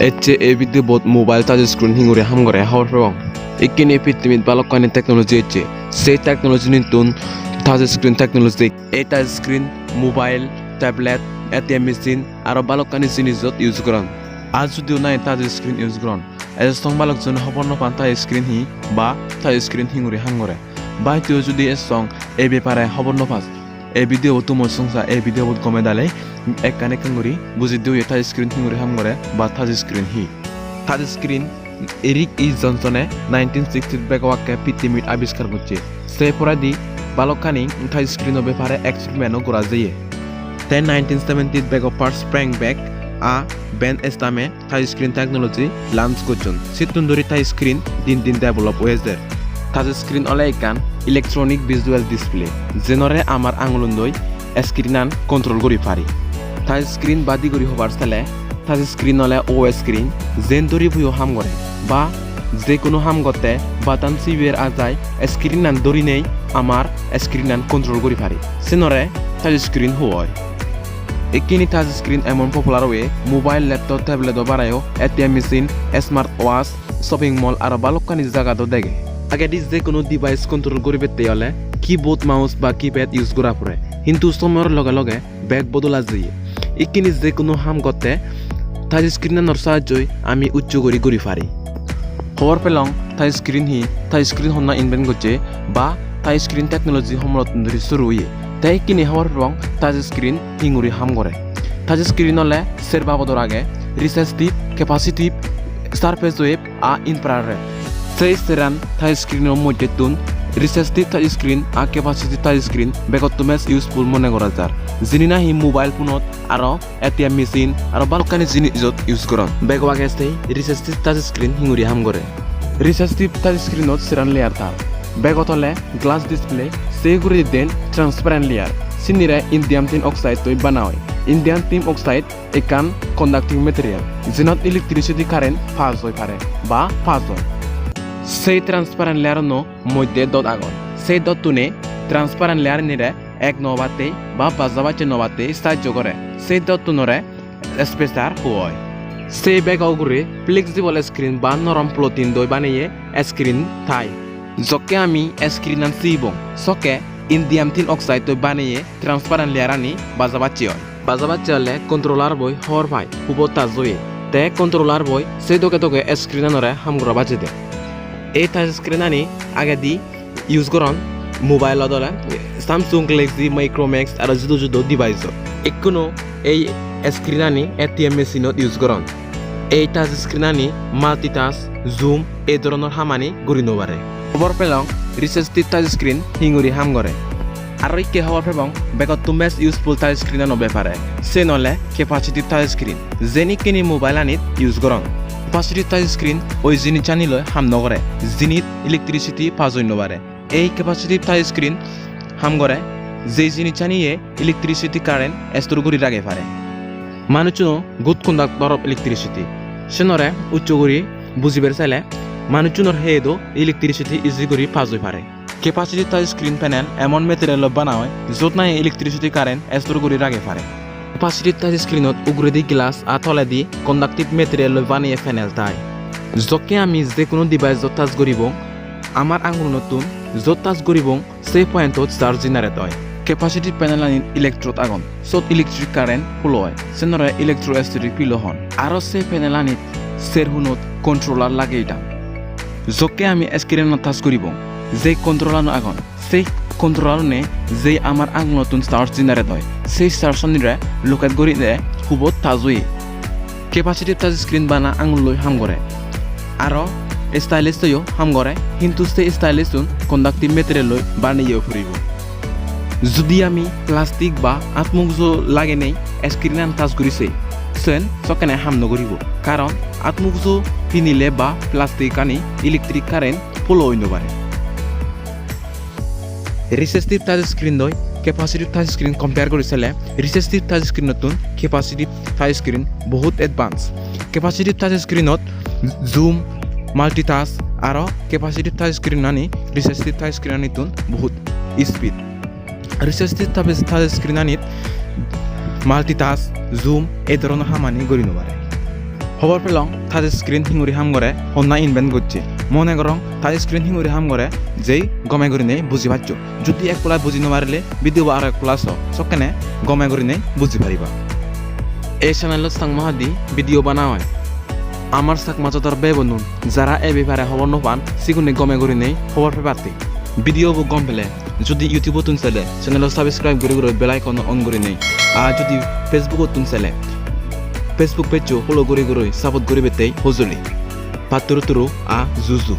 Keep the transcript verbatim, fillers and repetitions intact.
Ecche ei video bot mobile touch screen hinguri ham gore hobor pebong. Ikkini pittimit balokkani technology ecche. Sei technology nittun touch screen technology. Ei touch screen mobile, tablet, A T M machine aro balokkani jinijot use goron. Ar judiyo nahi touch screen use goron, ejo song balokjon hobor no pan touch screen hi ba touch screen hinguri ham gore. Ba hitteo judi ejo song ei bepare hobor no pas, ei video bo tumor songsa ei video bot gome dale ekkan ekkan guri buji diyo touch screen hinguri ham gore ba touch screen hi. Touch screen Eric E. Johnson-e nineteen sixty bego akke pittimit abiskar gocche. Se poredi balokkani touch screen o bepare experiment o gora jeye. Te nineteen seventy bego first Frank Beck a Ben Stam-e touch screen technology launch gocchon. Sittun duri touch screen din din develop oye jer. Touch screen ole ekkan electronic visual display, jenore amar angulundoi screen an control guri pari. Touch screen badi guri hobar sele, touch screen ole o screen, jen duri buyo ham gore ba je kono ham gotte button siber ajai screen an duri nei amar screen an control guri pari. Senore touch screen hoi. Ikkini touch screen emon popular oye, mobile, laptop, tablet o barayo, A T M machine, smart watch, shopping mall aro balokkani jagat o dege. Agedi je kono device control guribette ole keyboard, mouse ba keypad use gora pore. Hintu somoyor loge loge bek bodolai jeye. Ikkini je kono ham gotte touch screen anor sahajjoi ami uccho guri guri pari. Hobor pelong touch screen hi, touch screen honna invent gocche ba touch screen technology homolottun duri suru oye. Te ikkini hobor pebong touch screen hinguri ham gore. Touch screen ole ser babodor age: resistive, capacitive, surface wave, a infrared. Sei seran touch screen o moddhettun resistive touch screen a capacitive touch screen begottun bej useful mone gora jar. Jini nahi mobile phone ot aro A T M machine aro balokkani jinijot use goron. Bego age sei resistive touch screen hinguri ham gore. Resistive touch screen ot seran layer tar. Begot ole glass display, se uguredi den transparent layer. Sinire indium tin oxide oi bana oi. Indium tin oxide ekkan conducting material, jenot electricity current pass oi pare ba pass oi. Sei transparent layer uno moddhe dot agon. Sei dottune transparent layer unire ek no obatte ba baja bacche no obatte sahajjo gore. Sei dottunore spacer hoi. Sei bego ugure flexible screen ba norom polythene doi baneye screen thai. Jokke ami screen an sibong, sokke indium tin oxide doi baneye transparent layer ani baja bacche oi. Baja bacche ole controller boi hobor pai hubo touch oye. Te controller boi sei doge doge screen anore ham gora bacche de. Ei touch screen ani agedi use goron mobile ot ole Samsung Galaxy, Micromax aro judo judo device ot. Ekkuno ei screen ani A T M machine ot use goron. Ei touch screen ani multitask, zoom, ei dhoronor hamani guri no pare. Hobor pelong resistive touch screen hinguri ham gore. Aro ikke hobor pebong begottun bej useful touch screen ano bepare. Sen ole capacitive touch screen, jeni ikkini mobile anit use goron. Capacitive touch screen oi jinissani loi ham no gore, jinit electricity pass oi no pare. Ei capacitive touch screen ham gore, jei jinissaniye electricity current store guri rage pare. Manuchchuno good conductor of electricity. Senore uccho guri bujibar sele, manuchchunor heyedo electricity easy guri pass oi pare. Capacitive touch screen panel emon material oi bana oi, jiyot nahi electricity current store guri rage pare. Capacitive touch screen ot uguredi glass ar toledi conductive material oi baneye panel thai. Jokke ami je kono device ot touch guribong, amar angulunottun jiyot touch guribong, se point ot charge generate oi. Capacitive panel anit electrode agon, siyot electric current flow oi, senore electrostatic field o hon. Aro se panel anit serhunot controller lagei dan. Jokke ami screen anot touch guribong, je controller ano agon, sei controller une je amar angulunottun charge generate oi, sei charge unire locate guri de hubot touch oye. Capacitive touch screen bana angul loi ham gore. Aro stylus loiyo ham gore, hintu se stylus un conductive material loi baneye puribo. Judi ami plastic ba atmukjo lagenei screen an touch guri sei, sen sokkene ham no guribo, karon atmukjo pinile ba plastic ani electric current flow oi no pare. Resistive touch screen loi capacitive touch screen compare guri sele, resistive touch screen ottun capacitive touch screen bohut advance. Capacitive touch screen ot zoom, multitask, aro capacitive touch screen ani resistive touch screen anittun bohut speed. Resistive touch, touch screen anit multitask, zoom, ei dhoronor hamani guri no pare. Hobor pelong touch screen hinguri ham gore, honna invent gocche. Mone gorong touch screen hinguri ham gore, jei gome gurinei buji paccho. Judi ek pola buji no parile, video bo aro ek pola so, sokkene gome gurinei buji pariba. Ei channel-ot Changma hadi video bana oi. Amar Chakma jodor bebonun jara ei bepare hobor no pan, sigune gome gurinei hobor pebatte. Video bo gom pele, judi YouTube-ottun sele, channel-o subscribe guri guri bell icon-o on gurinei. Ar judi Facebook-ottun sele, Facebook page-o follow guri guri support guribattei hojoli. Patturu turu a juju.